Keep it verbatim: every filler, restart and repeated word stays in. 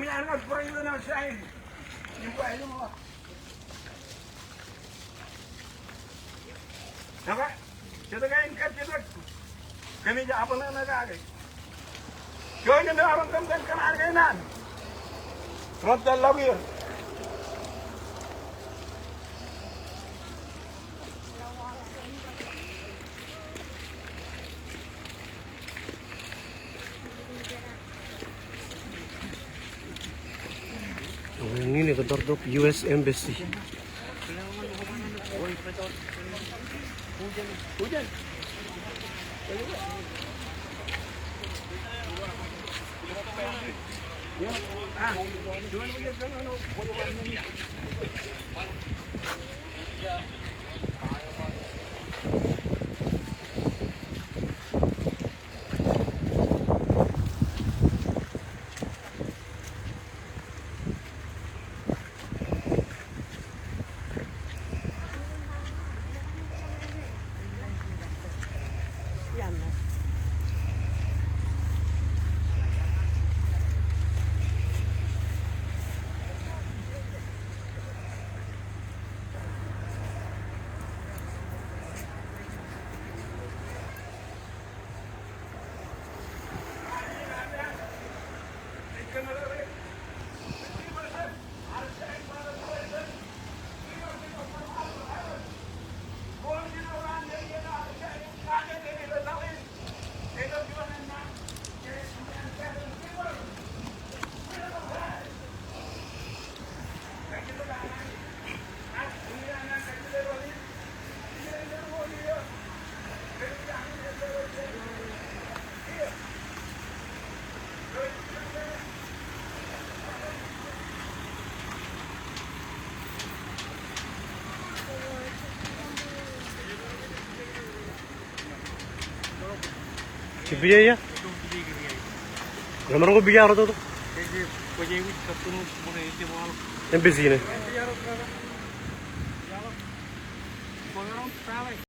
Ñan ña bōro ilo ṇa sign. Im ba ilo ṃōk. Ak, jet kein kab jet. Kōmij abṇōṇō kake. Juon im eoon kōm kōn kōṇaan kein an. Rej tōl ḷọk er. Eñin ekōttar tok U S Embassy. Ej pija ia? Remaroñ ko pija ro to? Embassy ṇe.